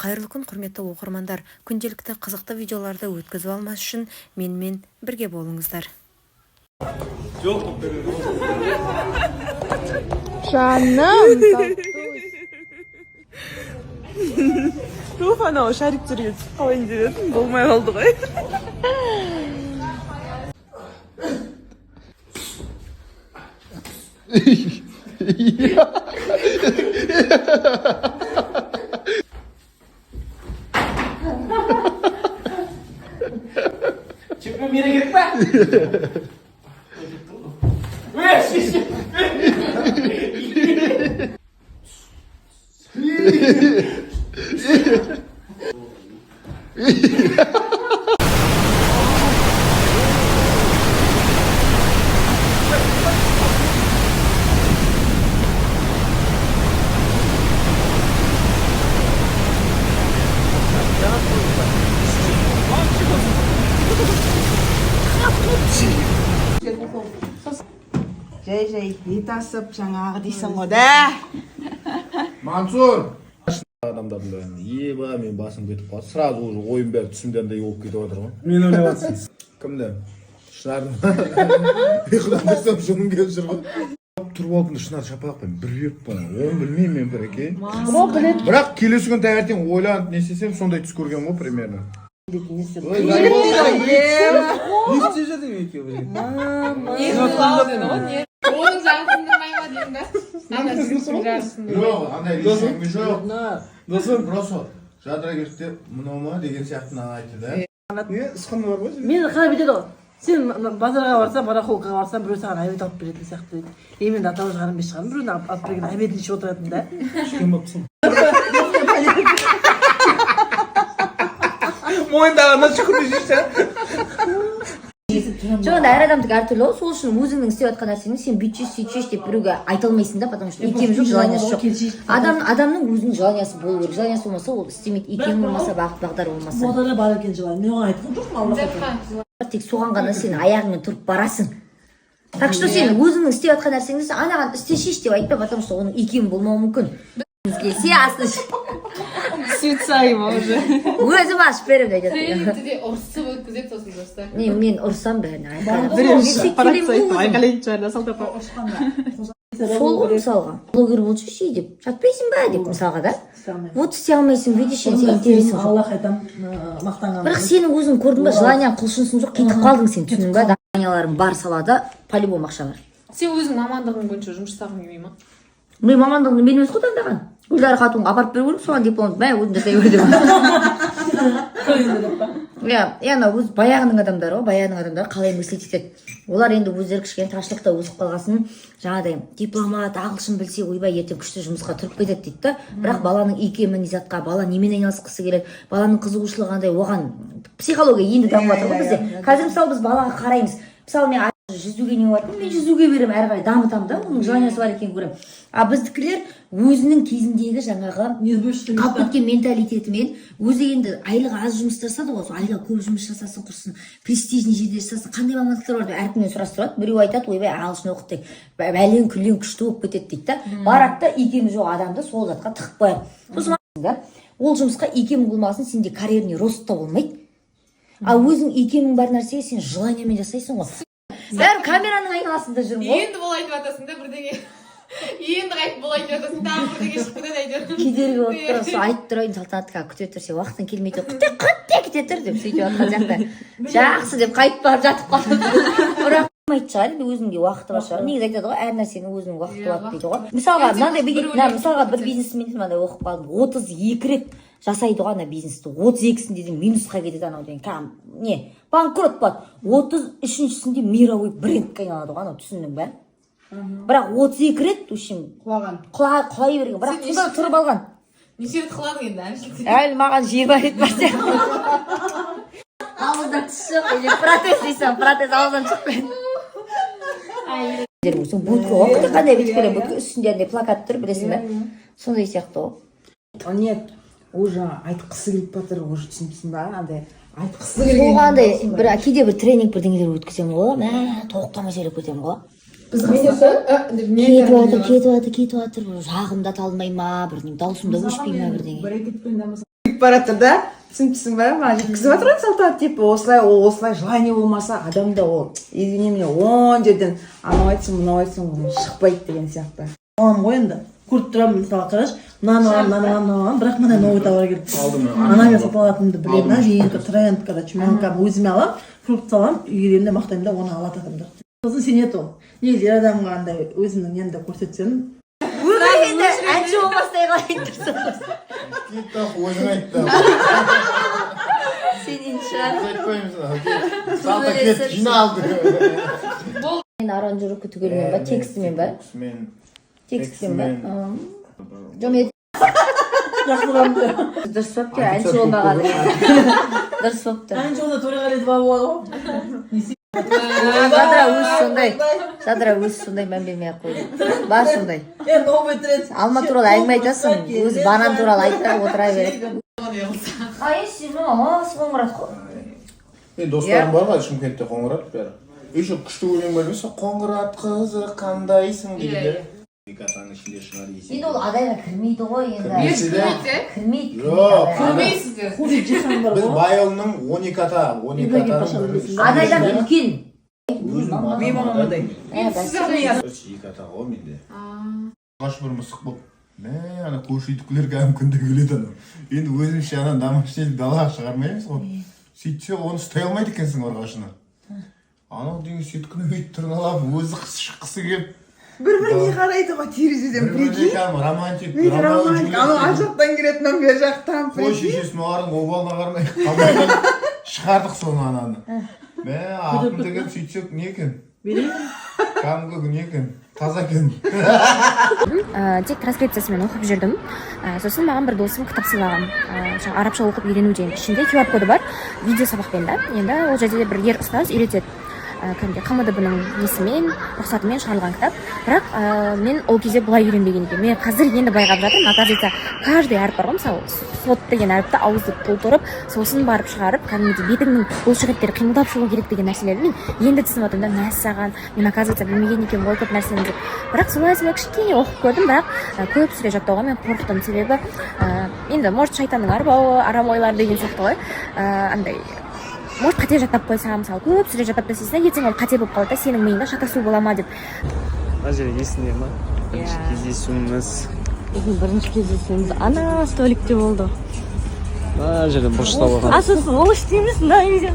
Қайырлы күн, құрметті оқырмандар! Күнделікті қызықты видеоларды өткізіп алмас үшін менімен бірге болыңыздар. Жаным, Талтусь. Туф, анау шариктерге түсіп қалайын деп едім, болмай қалды ғой. Чемпион мира керек па? Ө, шеше. Жай жай ет асып жаңағы дейсің ғой да. Мансур! Адамдардың бәрін еба, мен басым кетіп қалды сразу, уже ойым бәрі түсімде андай болып кетіп жатыр ғой. Мені ойлап жатсың. Кімді? Шынарды. Ұйқыдан тұрсам, жыным келіп жүр ғой. Тұрып алдым да, Шынар шапалақпен бір беріп бана, оны білмеймін мен, бір еке. Бірақ келесі күні таңертең ойланып не істесем, сондай түс көргенмін ғой примерно. Ой, заебал. Не істеп жатыр екеуі? Оның жағын сындырмай ма деймін да. Ана жігіттің жағын сындырмай. Жоқ, андай әңгіме жоқ. Досым. Просто Жадыра келді де, мынау ма деген сияқты мынаны айтты да. Не, ысқыны бар ғой сенде? Мен қалай бүйтеді ғой, сен базарға барсаң, барахолкаға барсаң, біреу саған обед алып беретін сияқты дейді. И мен атау шығармын, бес шығармын, біреудің алып берген обедін ішіп отыратын да. Ішкен болыпсың. Мойындағаннан шүкір десейші. Жоқ, енді әр адамдікі әртүрлі ғой. Сол үшін өзіңнің істеп жатқан нәрсеңді сен бүйтші, сөйтші деп біреуге айта алмайсың да, потому что икемі жоқ, желаниясы жоқ. Адамның өзінің желаниясы болу керек. Желаниясы болмаса, ол істемейді. Икемі болмаса, бағыт бағдар болмаса. Онда да бар екен желание, мен оған айтқан жоқпын, аллаға. Тек соған ғана сен аяғыңмен тұрып барасың. Так что сен өзіңнің істеп жатқан нәрсеңді сен анаған істешейші деп айтпа, потому что оның икемі болмауы мүмкін. Келсе, асын Суицайма уже. өзім ашып беремін деп айтады. Тренингті де ұрысып өткізеді сосын достар. Не, мен ұрсам бәріне, айқайлап. Мен сөйтіп келемін ғой өзім. Айқайлайтын шығар да Салт апа. Сол ғой, мысалға, блогер болып жүрші деп жатпайсың ба деп, мысалға да, вот істей алмайсың, видишь, енді сенің интересің жоқ. Аллах айтам, мақтанған. Бірақ сенің өзің көрдің ба, желанияң, құлшынысың жоқ, кетіп қалдың сен, түсіндің ба? Желанияларың бар салада по любому ақша бар. Сен өзің мамандығың бойынша жұмыс жасағың келмей ма? Мен мамандығымды мен емес қой таңдаған. Гүлдара Қатунға апарып беру керек соған дипломды, мә, өзің жасай бер деп. Иә, ана өз баяғының адамдары ғой, баяғының адамдары қалай мыслить етеді. Олар енді өздері кішкене таршылықта өсіп қалғасын, жаңағыдай дипломат, ағылшын білсе, ойбай, ертең күшті жұмысқа тұрып кетеді дейді да. Бірақ баланың икемі не затқа, бала немен айналысқысы келеді, баланың қызығушылығы қандай, оған психология енді дамып жатыр ғой бізде. Қазір, мысалы, біз балаға қараймыз. Мысалы, мен жүзуге не болатын, мен жүзуге беремін, әрі қарай дамытамын да, оның желаниясы бар екенін көремін. А біздікілер өзінің кезіндегі жаңағы қалып кеткен менталитетімен өзі енді айлығы аз жұмыс жасады ғой, сол айлығы көп жұмыс жасасын, құрсын, престижный жерде жасасын, қандай мамандықтар бар деп әркімнен сұрастырады. Біреу айтады: «Ойбай, ағылшын оқыды деп, бәлен күлен күшті болып кетеді», — дейді да. Барады да, икемі жоқ адамды сол затқа тығып қояды. Сосын да ол жұмысқа икемің болмасын, сенде карьерный рост та болмайды. А өзің икемің бар нәрсеге сен желаниемен жасайсың ғой. Бәрі камераның айналасында жүрмін ғой. Енді бұл айтып жатасың да бірдеңе. Енді қайтып бұл айтып жатасың, тағы бірдеңе шығып кетеді әйтеуір. Кедергі болып тұр, сол айтып тұрайын. Салтанатқа күте тұрсе, уақытың келмей тұр, күте, күте, күте тұр деп сөйтіп жатқан сияқты. Жақсы деп қайтып барып жатып қалдым. Бірақ болмайтын шығар енді, өзінің де уақыты бар шығар. Негізі айтады ғой, әр нәрсенің өзінің уақыты болады дейді ғой. Мысалға, мынандай мына, мысалға, бір бизнесмен мынандай оқып қалдым, 32 рет жасайды ғой ана бизнесті, 32-сінде де минусқа кетеді анау деген, кәдімгі не, банкрот болады. 33-шісінде мировой брендке айналады ғой анау, түсіндің ба? Бірақ 32 рет, в общем, Құлаған. Құлай берген, бірақ сонда да тұрып алған. Неше рет құладың енді әншілікте? Әлі маған 20 рет бар сияқты. Ауыздан тіс жоқ или протез дейсің, протез ауыздан шығып кетті. Будка ғой, қандай бүйтіп келемін, будка үстінде андай плакат тұр, білесің ба, сондай сияқты ғой. Нет, уже айтқысы келіп жатыр, уже түсініпсің ба, андай айтқысы келген. Сол андай бір кейде бір тренинг бірдеңелер өткіземін ғой, мә, тоқтамай сөйлеп кетемін ғой. Кетіп жатыр, кетіп жатыр, кетіп жатыр, жағым да талмай ма бірдеңе, дауысым да өшпей ма бірдеңе. Брекетпен де. бара жатыр да, түсініп тұрсың ба? Маған жеткізіп жатыр ғой Салтанат, типа осылай, ол осылай желание болмаса адамда, ол, извини меня, он жерден анау айтсын, мынау айтсын, ол шықпайды деген сияқты. Аламын ғой енді, көріп тұрамын. Мысалы, қарашы, мынаны аламын, мынаны аламын, мынаны аламын, бірақ мынандай новый товар келіп Алдым. Ана мен сатып алатынымды білемін да. Енді тренд, короче, мен кәдімгі өзіме аламын, фрукт аламын, үйге келемін де мақтаймын да, оны алады адамдар. Сосын сенеді. Ол негізі ер адамға андай өзіңнің неңді көрсетсең. Өмір енді әнші болмастай қалай тұрсың? Кет, өзің айт та. Сенен шығар. Біз айтпаймыз. Салта, кет, жинал. Мен аранжировка түгелімен ба, текстімен ба? Текстімен. Текстімен ба? Текстімен. Жоқ, мен Жақсылығымды. дұрыс болыпты, әнші болмаған дұрыс болыпты. Әнші болса, Төреғалиді болады ғой. Жадыра өзі сондай, Жадыра өзі сондай, мән бермей ақ қой, бар сондай. Е, новый тренд. Алма туралы әңгіме айтасың, өзі банан туралы айтып отыра береді. А если мамасы Қоңырат қой. Мен достарым бар ғой Шымкентте, Қоңырат бәрі. Еще күшті өлең бар емес пе, «Қоңырат қызы қандайсың» деген де. Екі атаның ішінде шығар есен. Енді ол адайға кірмейді ғой енді. Еш кірмейді. Кірмейді. Жоқ. Көрмейсіздер. Хури Джихан бар Біз ғой. Байұлының 12 ата, 12 Ибрагим атаның Пашаның бірі. білесің ба? Адайдан үлкен. Өзім Менің мамам адай. Ә, бәсе. Екі ата ғой менде. Ағаш бір мысық болып. Мә, ана көрші үйдікілер кәдімгі күнде келеді анау. Енді өзімше ана домашний далаға шығармаймыз ғой. Сөйтсе, оны ұстай алмайды екенсің ұрғашыны. Анау деген сөйтіп күні өйтіп тырналап, өзі шыққысы келіп. Бір біріне қарайды ғой терезеден, бір-біріне прикинь. Кәдімгі романтик. Бүйтіп Ромео романтик, анау ар Джульетта. жақтан келеді, мынау бер жақтан, Қой, прикинь. шешесінің олардың обалына қарамай қалмай шығардық соны ананы. Мә, атын деген сөйтсек не екен? Кәдімгі не екен? Таза екен. Тек транскрипциясымен оқып жүрдім. Сосын маған бір досым кітап сыйлаған, жаңағы арабша оқып үйрену деген. Ішінде QR коды бар, видео сабақпен да. Енді ол жерде бір ер ұстаз үйретеді, кәдімгідей ҚМДБ ның несімен, рұқсатымен шығарылған кітап. Бірақ мен ол кезде бұлай үйренбеген екенмін. Мен қазір енді байқап жатырмын, оказывается, каждый әріп бар ғой, мысалы, сод деген әріпті ауызды толтырып, сосын барып шығарып, кәдімгідей бетіңнің бұлшық еттері қимылдап шығу керек деген нәрселерді мен енді түсініп жатырмын да. Мәссаған, мен, оказывается, білмеген екенмін ғой көп нәрсені деп. Бірақ солай солай кішкене оқып көрдім. Бірақ көп сүре жаттауға мен қорықтым, себебі енді, может, шайтанның арбауы, арам ойлар деген сияқты ғой, андай, может, қате жаттап қойсам. Мысалы, көп сүре жаттап тастайсың да, ертең ол қате болып қалады да, сенің миыңда шатасу бола ма деп. Мына жер есіңде ма, бірінші кездесуіміз? Біздің бірінші кездесуіміз ана столикте болды. Мына жерде бұрышта болған. А сосын ол іште емес, мына үйде.